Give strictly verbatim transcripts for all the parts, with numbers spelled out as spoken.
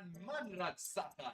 Manragsaka.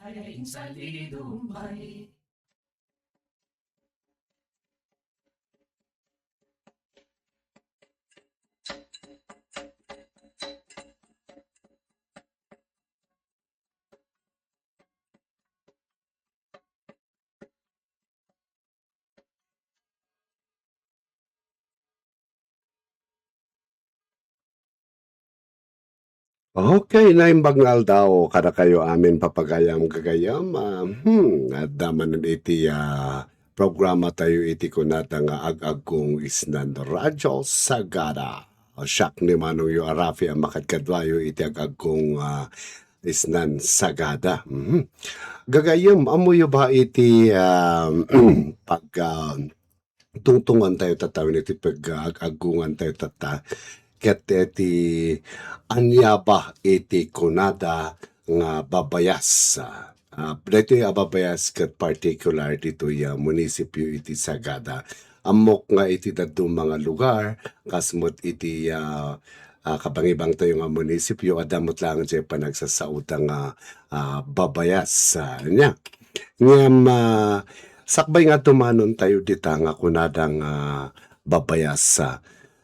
Okay, naimbag nga aldaw kadakayo amin, papagayam gagayam. Ah, hmm, adda manen iti, ah, programa tayo iti kunada nga Ag-aggong Isnan Radyo Sagada. Siak ni Manong Yo Arafi a makadkaduayo iti Ag-aggong, ah, Isnan Sagada. Mhm. Gagayam, ammoyo ba iti, ah, pag, ah, tungtungan tayo tatta wenno iti pag-, ag-, aggungan tayo tatta, ket iti ania ba iti kunada nga babayas. Ah, daytoy a babayas ket particular ditoy a munisipyo iti Sagada. Ammok nga iti dadduma nga lugar, kas met iti, ah, ah, kabangibang tayo nga munisipyo, adda met laeng diay panagsasao ta nga, ah, babayas. Ah, ania? Ngem, ah, sakbay nga dumanon tayo dita nga kunada nga babayas, ah,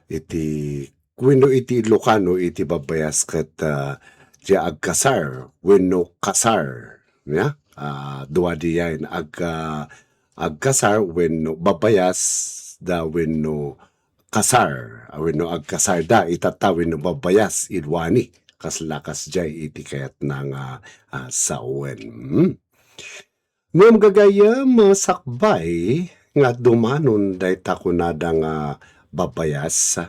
iti, wenno iti Ilocano iti babayas ket, ah, diay agkasar wenno kasar, ya? Ah, dua diay, ag-, ah, agkasar wenno babayas da wenno kasar, a wenno agkasar da, itatta wenno babayas, iduani. Kasla kasdiay iti kayatna nga, ah, sawen. Hmm. Ngem gagayem, sakbay nga dumanon dayta kunada nga babayas,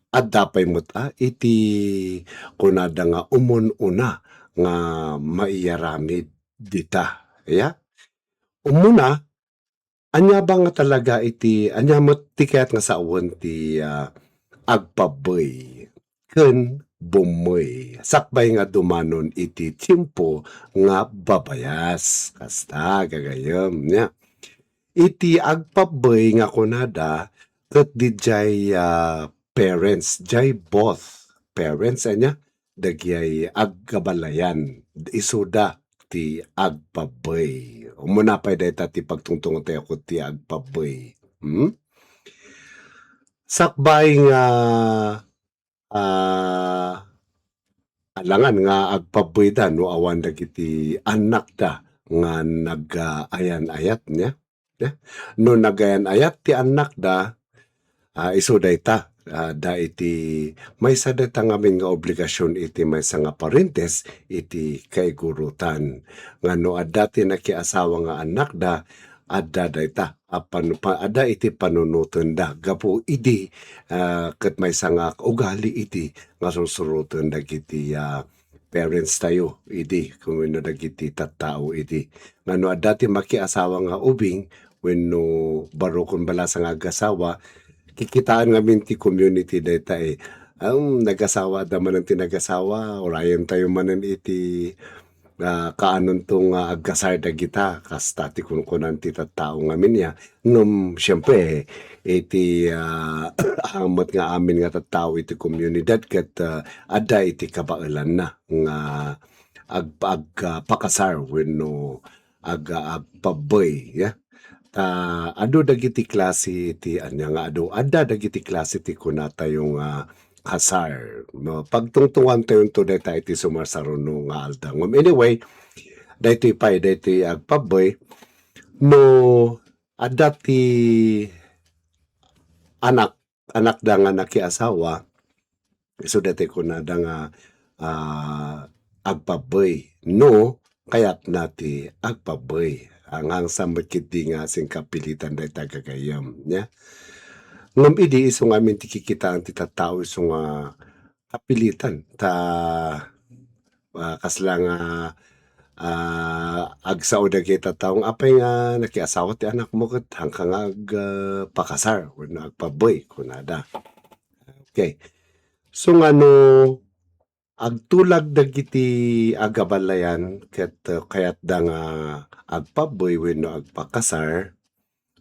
adda pay met a iti kunada nga umun-una nga maiyaramid dita. Ya? Umuna, ania ba nga talaga iti, ania met ti kayat nga sawen ti, ah, agpabey ken bummey sakbay nga dumanon iti tiempo nga babayas. Kasta, gagayem, nia. Iti agpabey nga kunada, ket diay, ah, parents, diay both parents, ania, dagiti agkabalayan, isuda ti agpabey. Umuna pay dayta ti pagtungtungan tayo ket ti agpabey. Hmm? Sakbay nga, ah, alangan nga agpabeyda no awan dagiti annakda nga nag-, ah, ayan-ayat, nia? Ya? No nagayan-ayat ti annakda, ah, isu dayta, ah, adda iti maysa dayta ngamin nga obligasion iti maysa nga parentes iti kaigurutan. Nga no adda ti nakiasawa nga annakda, adda dayta a panu-, pa-, adda iti panunotenda gapu idi, ah, ket maysa nga ugali idi nga sursuroten dagiti, ah, parents tayo idi, ken wenno dagiti tattao idi. Nga no adda ti makiasawa nga ubing wenno barukon balasa nga agasawa, kikitaan ngamin ti community dayta, eh. Am, nagasawa, adda manen ti nagasawa, urayen tayo manen iti, ah, kaanonto nga agkasar dagita, kasta ti kunkunan ti tattao ngamin ya. Ngem, siempre, iti, ah, awan met nga amin nga tattao iti komunidad ket, ah, adda iti kabaelanna nga ag-, ag-, ah, pakasar wenno ag-, ah, agpabey, ya. Ta adu dagiti klase ti ania nga adu, adda dagiti klase ti kunatayo nga kasar. No, pagtungtungan tayonto dayta iti sumarsaruno nga aldaw. Ngem anyway, daytoy pay, daytoy agpabey, no adda ti anak, anakda nga nakiasawa, isu daytoy kunada nga, ah, agpabey. No, kayatna ti agpabey. Angangsa met ketdi nga singkapilitan dayta gagayem, nia? Ngem idi isu ngamin ti kikitaan ti tattao isu nga kapilitan ta, ah, kasla nga, ah, agsao dagiti tattao nga, "Apay nga nakiasawa ti anakmo ket haanka nga ag-, ah, pakasar wenno agpabey?" kunada. Okay. So, nga no agtulag dagiti agabalayan ket, ah, kayatda nga agpabey wenno agpakasar,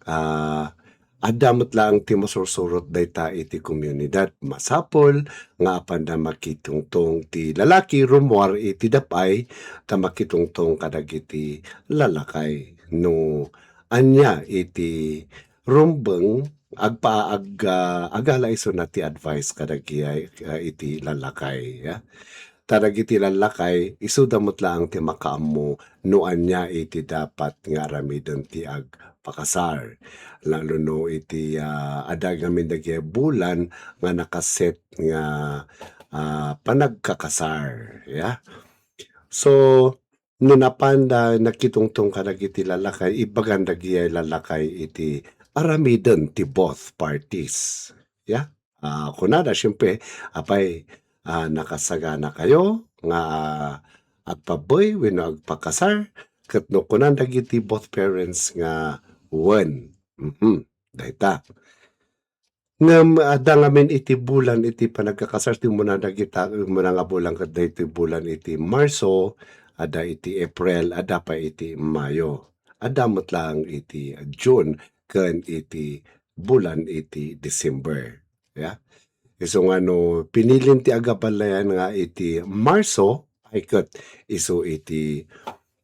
ah, adda met laeng ti masursurot dayta iti komunidad. Masapul nga apanda makitungtong ti lalaki rummuar iti dap-ay ta makitungtong kadagiti lalakay. No ania iti rumbeng, agpa-, ag-, ah, agala isuna ti advice kadagiti, ah, iti lalakay, ya. Ta dagiti lalakay, isuda met laeng ti makaammo no ania iti dapat nga aramiden ti agpakasar. Lalo no iti, ah, adda ngamin dagiti bulan nga nakaset nga, ah, panagkakasar, ya. So, no napanda nakitungtong kadagiti lalakay, ibagan dagiti lalakay iti aramiden ti both parties. Ya? Ah, kunada, siyempre, apay, ah, nakasagana kayo nga agpabey wenno agpakasar, ket no kunan dagiti both parents nga wen. Mhm. Dayta. Ngem adda ngamin iti bulan iti panagkakasar, ti umuna dagita-, umuna nga bulan ket daytoy bulan iti Marso, adda iti April, adda pay iti Mayo. Adda met laeng iti June ken iti bulan iti December. Ya. Isu nga no pinilin ti agaballayan nga iti Marso, ay ket isu iti,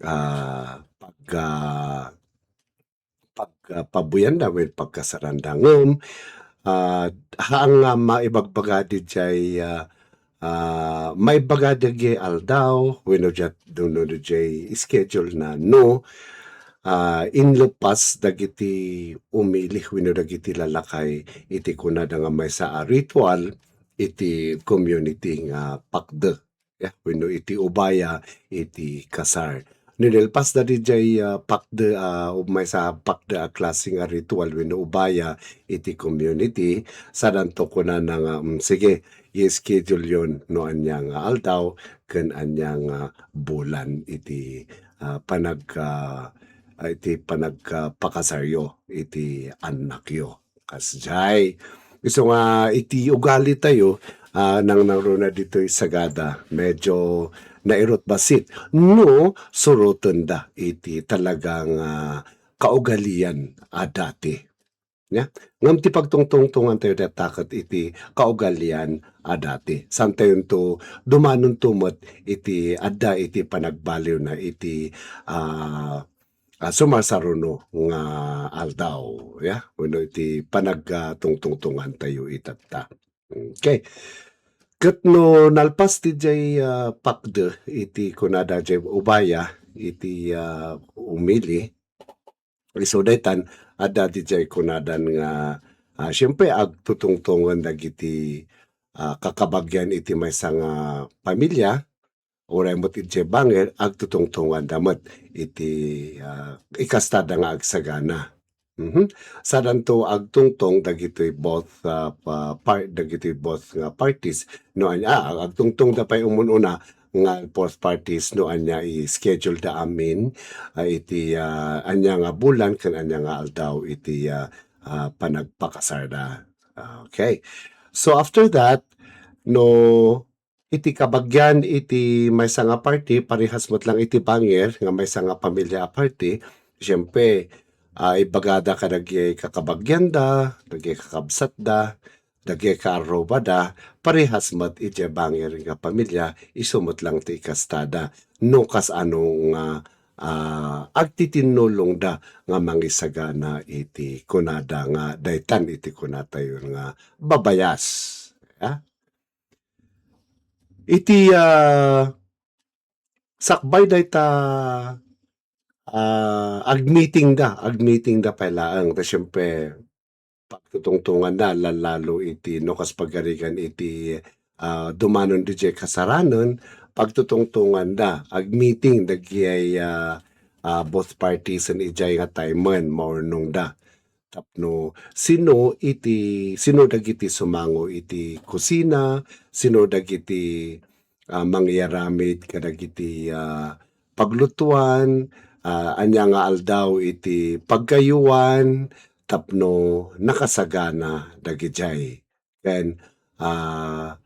ah, pag, ah, pag, ah, pabuyanda wen pagkasaranda. Ngem, ah, haan nga maibagbaga didiay, ah, ah, maibaga didiay aldaw wenno diat-, wenno didiay schedule na no, ah, inlepas dagiti umili wenno dagiti lalakay iti kunada nga maysa a ritual iti community nga pakde. Ya, wenno iti ubaya iti kasar. No inilpas da didiay, ah, pakde, ah, maysa a pakde a klase nga ritual wenno ubaya iti community, sadanto kunana nga, mm, sige, i-schedule yon no ania nga aldaw ken ania nga bulan iti, ah, panag-, ah, iti panagpakasaryo iti annakyo. Kasdiay. Isu nga iti ugali tayo, ah, nang nangruna ditoy Sagada, medyo nairut bassit no surotenda iti talagang, ah, kaugalian a dati. Ya? Ngem ti pagtungtungtongan tayo dayta ket iti kaugalian a dati. Saan tayonto dumanonto met iti adda iti panagbaliwna iti, ah, ah, sumarsaruno nga aldaw, ya, wenno iti panagtungtungtongan tayo itatta. Okay. Ket no nalpas ti jay, ah, pakde iti kunada jay ubaya iti, ah, umili, isu daytan, adda ti jay kunadan nga, ah, siyempre, agtutungtongan dagiti, ah, kakabagian iti maysa nga pamilya, uray met idiay bangir, agtutungtonganda met iti, ah, ikastada nga agsagana. Mhm. Sadanto agtungtong dagitoy both, ah, pa-, par-, dagitoy both nga parties, no, ania, ah, agtungtongda pay umun-una nga both parties, no, ania, i-schedule da amin, ah, iti, ah, ania nga bulan ken ania nga aldaw iti, ah, ah, panagpakasarda. Okay. So, after that, no, iti kabagian iti maysa nga party, parehas met lang iti bangir nga maysa nga pamilya a party, siyempre, ah, ibagada kadagiti kakabagianda, dagiti kakabsatda, dagiti kaarrubada, parehas met iti bangir nga pamilya, isu met lang ti ikastada. No kasano nga, ah, agtitinnulongda nga mangisagana iti kunada nga daytan iti kunatayo nga babayas. Ya? Iti, ah, sakbay dayta, ah, agmeetingda, agmeetingda pay laeng. Ta siyempre, pagtutungtonganda, lallalo iti, no, kas pagarigan iti, ah, dumanon didiay kasaranen, pagtutungtonganda, agmeeting dagiti, ah, ah, both parties idiay nga timen, maurnongda. Tapno sino iti, sino dagiti sumango iti kusina, sino dagiti, ah, mangiaramid kadagiti, ah, paglutuan, ah, ania nga aldaw iti pagkayuan tapno nakasagana dagidiay. Ken, ah,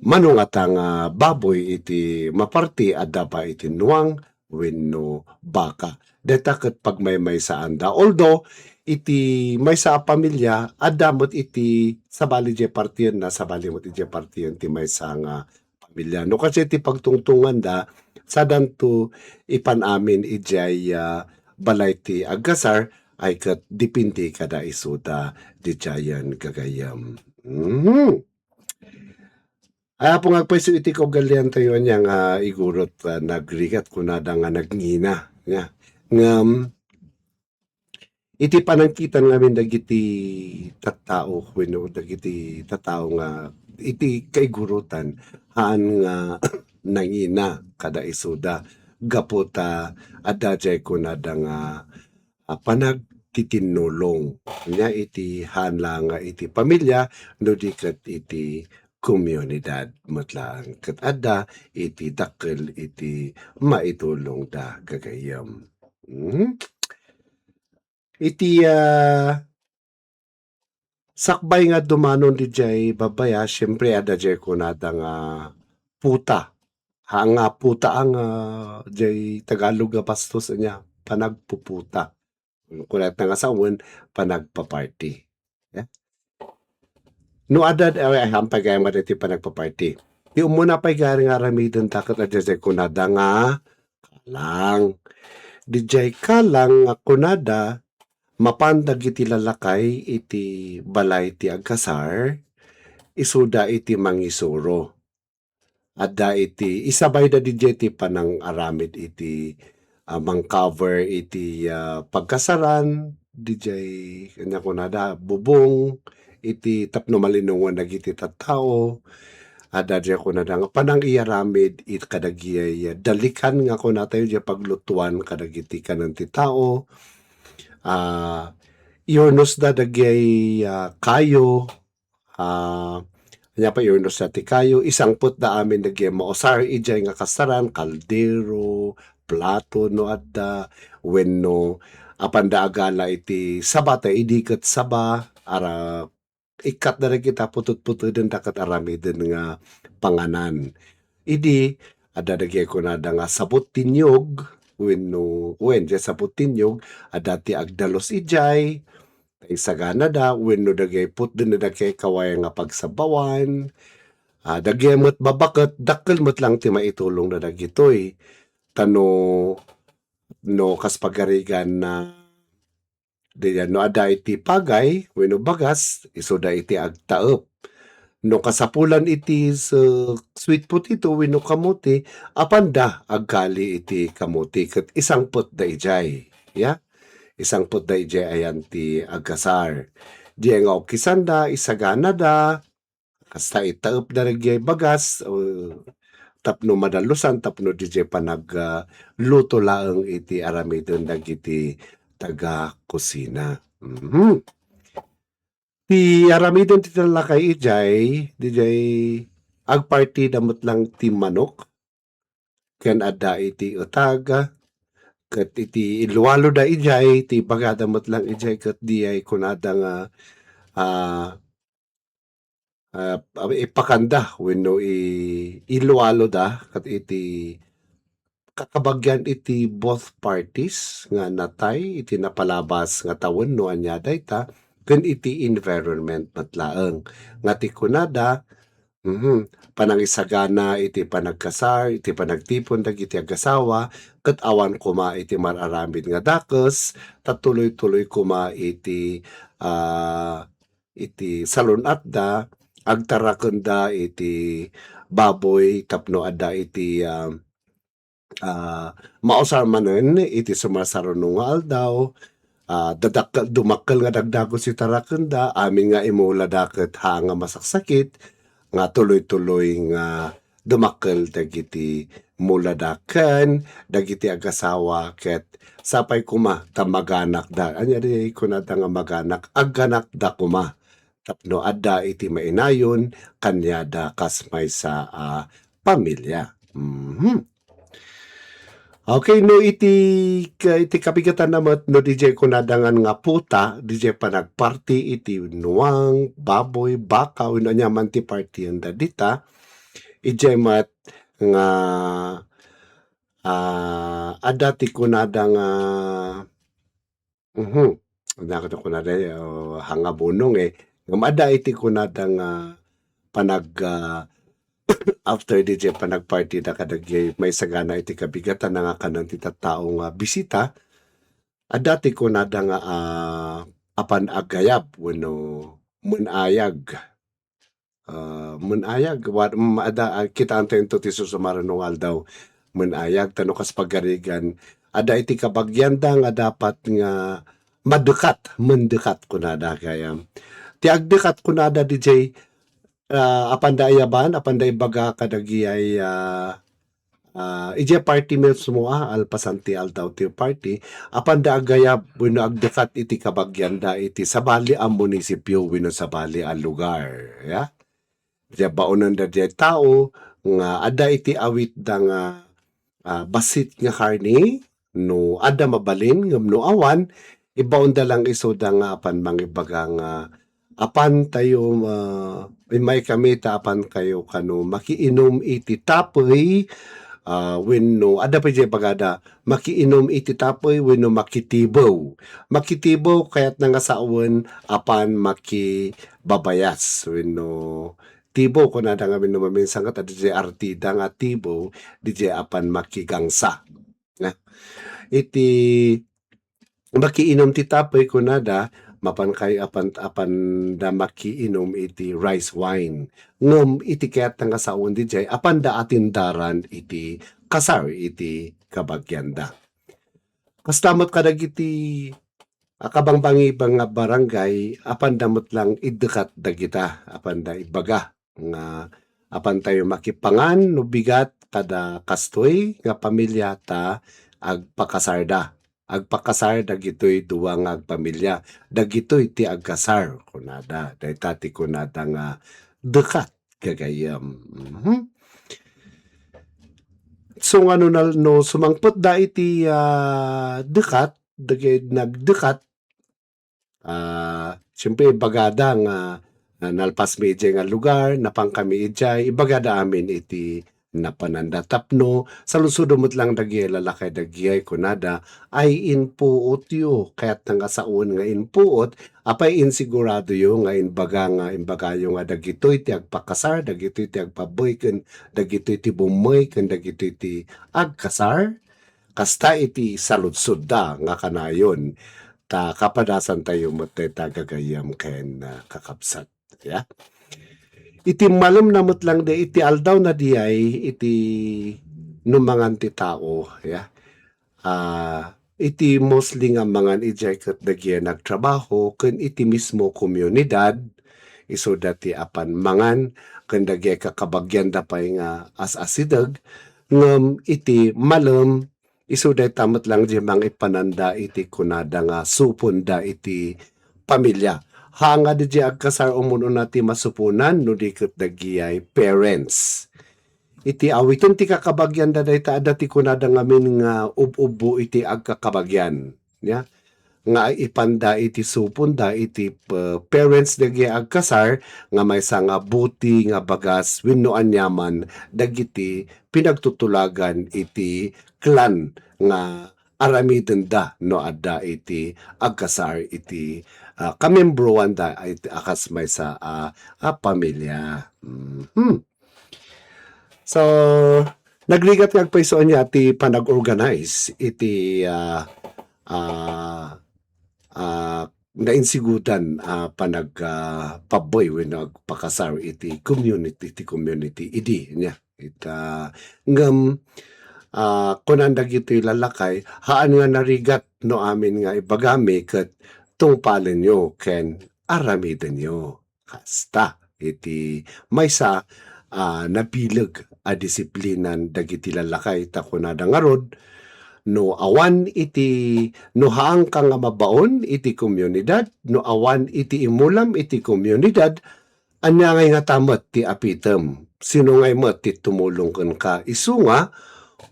mano ngata nga baboy iti maparti, adda ba iti nuang wenno baka? Dayta ket pagmaymaysaanda. Although, iti maysa a pamilia, adda met iti sabali diay partienna, sabali met iti partian ti maysa nga pamilia. No kasta iti pagtungtunganda, sadanto ipan amin idiay, ah, balay ti agkasar, ay ket depende kada isuda didiayen gagayyem. Mhm. Ay, Apo nga agpayso iti kaugaliantayo ania nga igurot, ah, nagrigat kunada nga nagngina, nia. Ngem, iti panangkitan ngamin dagiti tattao wenno dagiti tattao nga iti kaigurutan, haan nga nangina kada isuda gapu ta adda diay kunada nga, ah, panagtitinnulong. Nia iti haan la nga iti pamilia no di ket iti komunidad met laeng ket adda iti dakkel iti maitulongda gagayyem. Hmm? Iti, ah, sakbay nga dumanon didiay babaya, siyempre, adda diay kunada nga puta. Ha, nga puta ang, ah, diay Tagalog nga bastos ania, panagpuputa. Kunata nga sawen, panagpaparty. Ya? No adda, ay, ay, hampay gayam nga daytoy panagpaparty. Ti umuna pay gayam nga aramidenda ket adda diay kunada nga kalang. Didiay kalang nga kunada, mapan dagiti lalakay iti balay ti agkasar, isuda iti mangisuro. Adda iti, isabayda didiay ti panangaramid iti, ah, mangcover iti, ah, pagkasaran, didiay, ania kunada, bubong, iti tapno malinongan dagiti tattao. Adda diay kunada nga panangiyaramid it kadagiti dalikan nga kunatayo diay paglutuan kadagiti kanen ti tao. Ah, iurnosda dagiti, ah, kayo, ah, ania pay iurnosda ti kayo, isangpetda amin dagiti mausar idiay nga kasaran, kaldero, plato no adda, wenno apanda agala iti saba ta idi ket saba, ara, ikkatda dagita putotputodenda ket aramiden nga panganan. Idi, adda dagiti kunada nga sabot ti niyog, wenno, wen, diay sabot ti niyog, adda ti agdalus idiay, ta isaganada, wenno dagiti putdennada ket kaway nga pagsabbawan, ah, dagiti met babaket, dakkel met laeng ti maitulongda dagitoy. Ta no, no kas pagarigan na, di, no adda iti pagay wenno bagas, isuda iti agtaep. No kasapulan iti s-, sweet potato wenno kamote, apanda agkali iti kamote ket isangpetda idiay. Ya? Isangpetda idiay ayan ti agkasar. Diay nga ukkisanda, isaganada, kasta itaepda dagiti bagas, o, tapno madalusan, tapno didiay panag-, ah, luto laeng iti aramiden dagiti taga-kusina. Mhm. Ti aramiden ti lalakay idiay, didiay agpartida met laeng ti manok, ken adda iti etag, ket iti iluwaloda idiay, ti ibagada met laeng idiay, ket diay kunada nga, ah, ah, ipakanda wenno i-, iluwaloda, ket iti kakabagian iti both parties nga natay iti napalabas nga tawen no ania dayta, ken iti environment met laeng. Nga ti kunada, mhm, panangisagana iti panagkasar, iti panagtipon dagiti agasawa, ket awan koma iti mar-aramid nga dakes, ta tuloy-tuloy koma iti, ah, iti salun-atda, agtarakenda iti baboy tapno adda iti, ah, ah, mausar manen iti sumarsaruno nga aldaw, ah, dadakkel, dumakkel nga dagdagus ti tarakenda, amin nga imulada ket haan nga masaksakit, nga tuloy-tuloy nga dumakkel dagiti mulada ken dagiti agasawa ket sapay koma ta maganakda. Ania di kunada nga maganak? Agganakda koma tapno adda iti mainayon kaniada kas maysa a pamilia. Mhm. Okay, no iti ka-, iti kabigatanna met, no didiay kunada ngan nga puta, didiay panagparti iti nuang, baboy, baka, wenno aniaman ti partienda dita, idiay met nga, ah, adda ti kunada nga, mhm. Ania kunada, ah, hanga bunong, eh. Ngem adda iti kunada nga panag-, ah, after didiay panagpartida kadagiti maysa gana iti kabigatanna nga kanan ti tattao nga bisita, adda ti kunada nga, ah, apan aggayab wenno menayag. Ah, menayag, wa-, mm, adda, ah, kitaentayo ti susumarno nga aldaw, menayag, ta no kas pagarigan, adda iti kabagianda nga dapat nga madekat, mendekat kunada gayam. Ti agdekat kunada didiay, ah, apanda ayaban, apanda ibaga kadagiti, ah, ah, idiay party mismo, ah, alpasan ti aldaw ti party, apanda aggayab wenno agdekat iti kabagianda iti sabali a munisipio wenno sabali a lugar, ya. Diay baonanda diay tao nga adda iti awitda nga, ah, bassit nga karne, no adda mabalin, ngem no awan, ibaonda lang isuda nga apan mangibaga nga, "Apan tayo, ah, immay kami ta apan kayo kano makiinum iti tapey, ah, wenno," adda pay diay ibagada, "makiinum iti tapey wenno makitibew." Makitibew kayatna nga sawen apan makibabayas wenno tibew, kunada ngamin no maminsan ket adda diay artida nga tibew, diay apan makigangsa. Na, iti makiinum ti tapey kunada, mapan kay-, apan, apanda makiinum iti rice wine. Ngem iti kayatna nga sawen diay, apanda atindaran iti kasar iti kabagianda. Kasta met kadagiti a kabangbangibang nga barangay, apanda met lang iddekat dagita, apanda ibaga nga apan tayo makipangan no bigat kada kastoy nga pamilya ta agpakasarda. Agpakasar dagitoy dua nga agpamilya. Dagitoy ti agkasar, kunada. Dayta ti kunada nga dekat gagayem. Mhm. So, nga no nal-, no sumangpetda iti, ah, dekat, dagay nagdekat, ah, siyempre, ibagada nga, ah, nalpasmi idiay nga lugar, napankami idiay, ibagada amin iti napananda. Tapno saludsodon met lang dagiti lalakay dagiti kunada, "Ay, impuotyo, kayatna nga sawen nga impuot, apay insiguradoyo nga imbaga nga, imbagayo nga dagitoy ti agpakasar, dagitoy ti agpabey, ken dagitoy ti bummey, ken dagitoy ti agkasar?" Kasta iti saludsodda nga kanayon, ta kapadasantayo met dayta gagayyem ken, ah, kakabsat. Ya. Iti malemna met lang di, iti aldawna diay, iti no mangan ti tao, ya. Ah, iti mostly nga mangan idiay ket dagiti nagtrabaho ken iti mismo komunidad, isuda ti apan mangan ken dagiti kakabagianda pay nga as-asideg, ngem iti malem, isu dayta met lang di mangipananda iti kunada nga suponda iti pamilya. Haan nga di agkasar umun-una ti masuponan no di ket dagiti parents. Iti awiten ti kakabagianda dayta adda ti kunada ngamin nga ub-ubbo iti agkakabagian. Ya? Nga ipanda iti suponda iti, eh, parents dagiti agkasar nga maysa nga buti nga bagas wenno aniaman dagiti pinagtutulagan iti clan nga aramidenda no adda iti agkasar iti, ah, kamembroanda iti a kas maysa a, a pamilya. Mhm. So, nagrigat nga agpayso ania ti panag-organize iti, ah, ah, ah, nainsigudan a panag-, ah, pabboy wenno agpakasar iti community, iti community idi nia. Ita, ngem, ah, kunan dagitoy lalakay, "Haan nga narigat no amin nga ibagami ket tungpalenyo ken aramidenyo." Kasta iti maysa a nabileg a disiplinan dagiti lalakay ta kunada ngarud, no awan iti, no haanka nga mabaon iti komunidad, no awan iti imulam iti komunidad, ania ngay ngata met ti apitem? Sino ngay met ti tumulong kenka? Isu nga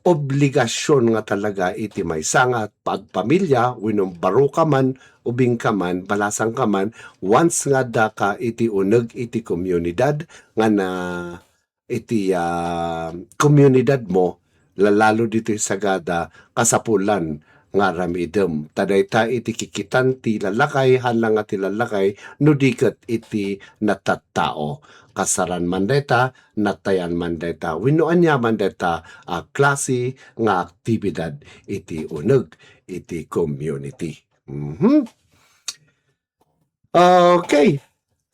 obligasion nga talaga iti maysa nga pagpamilya, wenno baro ka man, ubing ka man, balasang ka man, once nga adda ka iti uneg iti komunidad nga na, iti, ah, komunidad mo, lalalo ditoy sagada, kasapulan nga aramidem. Ta dayta iti kikitan ti lalakay, haan la nga ti lalakay, no di ket iti natattao. Kasaran man dayta, natayan man dayta, wenno ania man dayta a klase nga aktibidad iti uneg iti community. Mhm. Okay.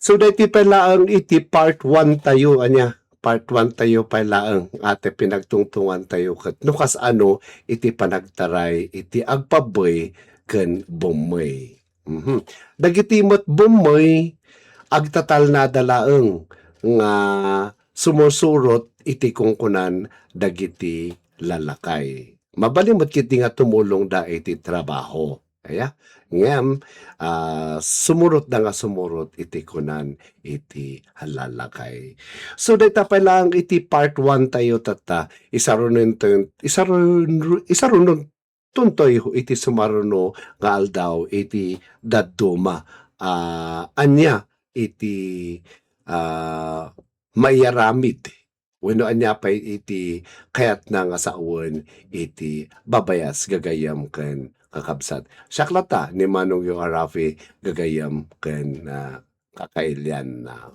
So, daytoy pay laeng iti part one tayo, ania? Part one tayo pay laeng, iti pinagtungtungan tayo ket no kasano iti panagtaray iti agpabey ken bummey. Mhm. Dagiti met bummey, agtatalnada laeng nga sumusurot iti kunkunan dagiti lalakay. Mabalin met ketdi nga tumulongda iti trabaho. Aya? Ngem, ah, sumurotda nga sumurot iti kunan iti lalakay. So, dayta pay laeng iti part one tayo tatta, isarunonton-, isarun-, isarunontontoy iti sumaruno nga aldaw iti dadduma. Ah, ania iti, ah, maiaramid wenno ania pay iti kayatna nga sawen iti babayas gagayyem ken kakabsat. Siak latta ni Manong Yoa Rafi gagayyem ken, ah, kakailian na.